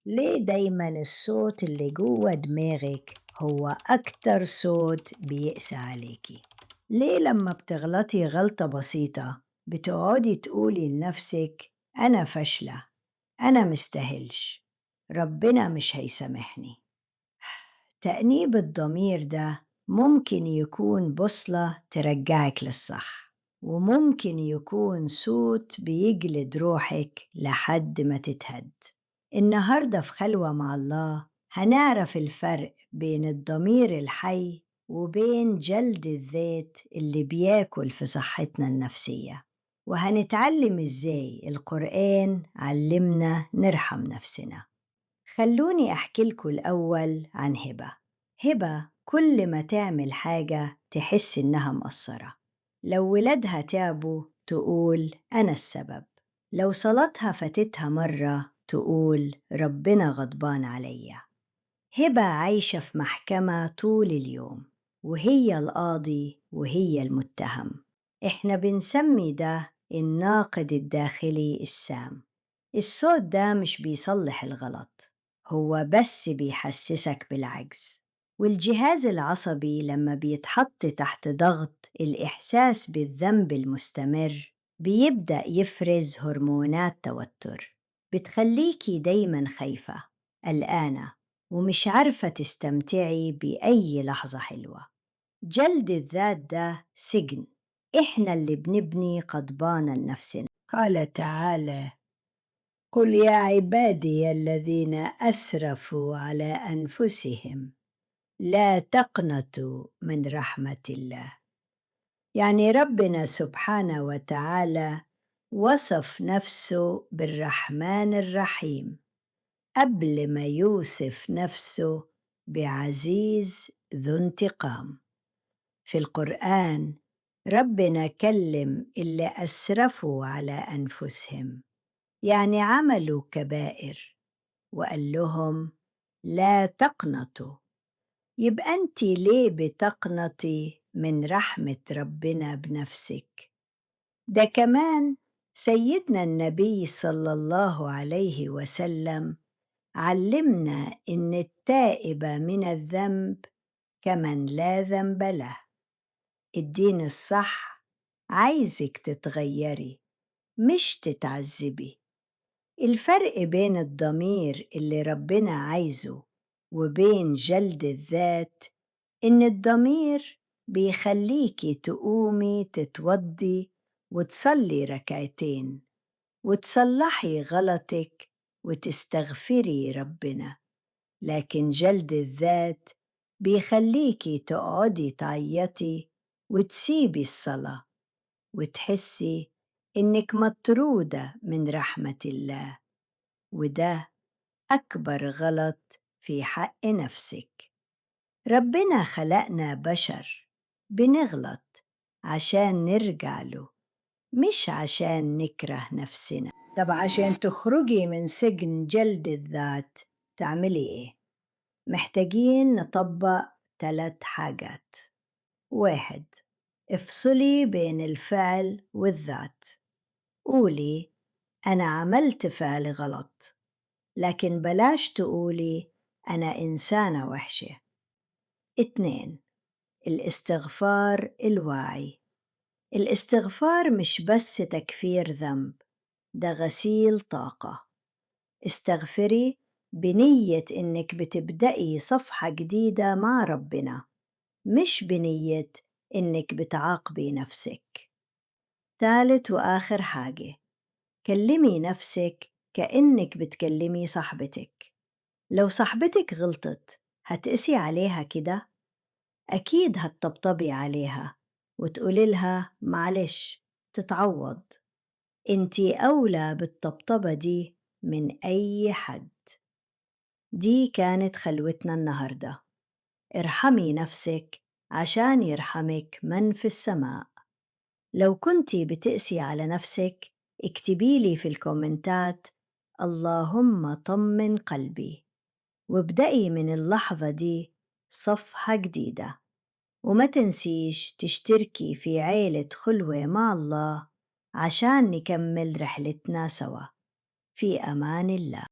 ليه دايما الصوت اللي جوه دماغك هو أكتر صوت بيقسى عليكي؟ ليه لما بتغلطي غلطة بسيطة بتقعدي تقولي لنفسك أنا فاشلة، أنا مستاهلش، ربنا مش هيسامحني؟ تأنيب الضمير ده ممكن يكون بوصلة ترجعك للصح، وممكن يكون صوت بيجلد روحك لحد ما تتهد. النهاردة في خلوة مع الله هنعرف الفرق بين الضمير الحي وبين جلد الذات اللي بياكل في صحتنا النفسية، وهنتعلم ازاي القرآن علمنا نرحم نفسنا. خلوني أحكي لكم الأول عن هبة. هبة كل ما تعمل حاجة تحس إنها مقصرة. لو ولادها تعبوا تقول أنا السبب، لو صلاتها فاتتها مرة تقول ربنا غضبان عليا. هبة عايشة في محكمة طول اليوم، وهي القاضي وهي المتهم. إحنا بنسمي ده الناقد الداخلي السام. الصوت ده مش بيصلح الغلط، هو بس بيحسسك بالعجز. والجهاز العصبي لما بيتحط تحت ضغط الإحساس بالذنب المستمر بيبدأ يفرز هرمونات توتر بتخليكي دايما خايفة، قلقانة، ومش عارفة تستمتعي بأي لحظة حلوة. جلد الذات ده سجن، إحنا اللي بنبني قضبانا لنفسنا. قال تعالى: قل يا عبادي الذين أسرفوا على أنفسهم لا تقنطوا من رحمة الله. يعني ربنا سبحانه وتعالى وصف نفسه بالرحمن الرحيم قبل ما يوصف نفسه بعزيز ذو انتقام. في القرآن ربنا كلم اللي أسرفوا على أنفسهم، يعني عملوا كبائر، وقال لهم لا تقنطوا. يبقى أنت ليه بتقنطي من رحمة ربنا بنفسك؟ ده كمان سيدنا النبي صلى الله عليه وسلم علمنا إن التائب من الذنب كمن لا ذنب له. الدين الصح عايزك تتغيري مش تتعذبي. الفرق بين الضمير اللي ربنا عايزه وبين جلد الذات إن الضمير بيخليكي تقومي تتوضي وتصلي ركعتين وتصلحي غلطك وتستغفري ربنا، لكن جلد الذات بيخليكي تقعدي تعيطي وتسيبي الصلاة وتحسي إنك مطرودة من رحمة الله، وده أكبر غلط في حق نفسك. ربنا خلقنا بشر بنغلط عشان نرجع له، مش عشان نكره نفسنا. طب عشان تخرجي من سجن جلد الذات تعملي إيه؟ محتاجين نطبق 3 حاجات. 1، افصلي بين الفعل والذات. قولي أنا عملت فعل غلط، لكن بلاش تقولي أنا إنسانة وحشة. 2، الاستغفار الواعي. الاستغفار مش بس تكفير ذنب، ده غسيل طاقة. استغفري بنية إنك بتبدأي صفحة جديدة مع ربنا، مش بنية إنك بتعاقبي نفسك. 3 وآخر حاجة، كلمي نفسك كأنك بتكلمي صاحبتك. لو صاحبتك غلطت هتقسي عليها كده؟ أكيد هتطبطبي عليها وتقولي لها معلش تتعوض. انتي أولى بالطبطبة دي من أي حد. دي كانت خلوتنا النهاردة. ارحمي نفسك عشان يرحمك من في السماء. لو كنتي بتقسي على نفسك اكتبيلي في الكومنتات اللهم طمن قلبي، وابدأي من اللحظة دي صفحة جديدة. وما تنسيش تشتركي في عيلة خلوة مع الله عشان نكمل رحلتنا سوا. في أمان الله.